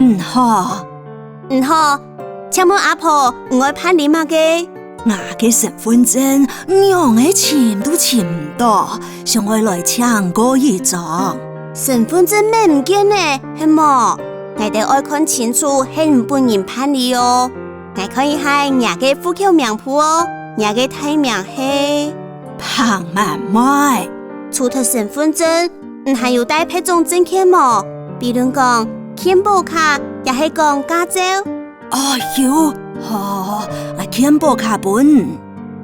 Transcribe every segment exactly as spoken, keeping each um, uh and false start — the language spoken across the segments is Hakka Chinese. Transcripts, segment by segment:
毋好。毋好，請問阿婆，你愛辦理麼个？𠊎个身份證仰仔尋都尋毋到，想愛來請過一張。身份證乜毋見了，係無？𠊎兜愛看清楚係毋本人辦理哦。𠊎看一下若个戶口名簿哦，若个大名係彭滿妹。除忒身份證，你還有帶別種證件無？比論講，健保卡，也係講駕照？ 哦，有，好，𠊎健保卡分你。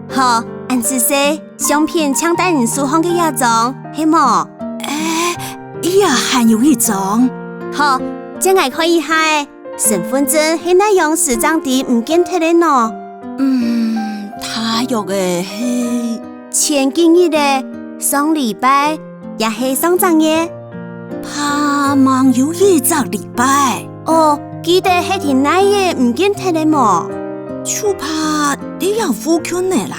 好，恁仔細，相片請帶你手項个這張，係無？欸，這還有一張。好，借𠊎看一下仔，身份證係哪央時正知毋見忒个呢？嗯，大約仔係 前幾日仔，上禮拜，也係上隻月？怕吂有一隻禮拜。哦，記得係在哪仔毋見忒个無？就怕在這附近仔啦。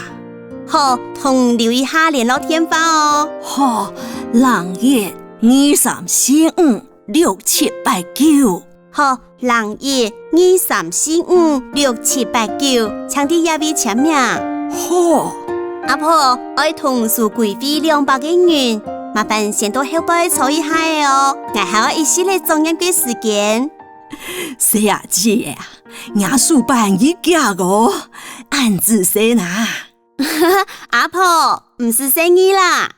好，同你留一下聯絡電話哦。好，零一二三四五六七八九。 好，零一二三四五六七八九，請在這位簽名。好。阿婆，愛同你收規費兩百個銀，麻煩先到後背坐一下仔哦，𠊎還愛一息仔作業个時間。細阿姊啊，若手板已遽哦，恁仔細哪。阿婆，毋使細義啦。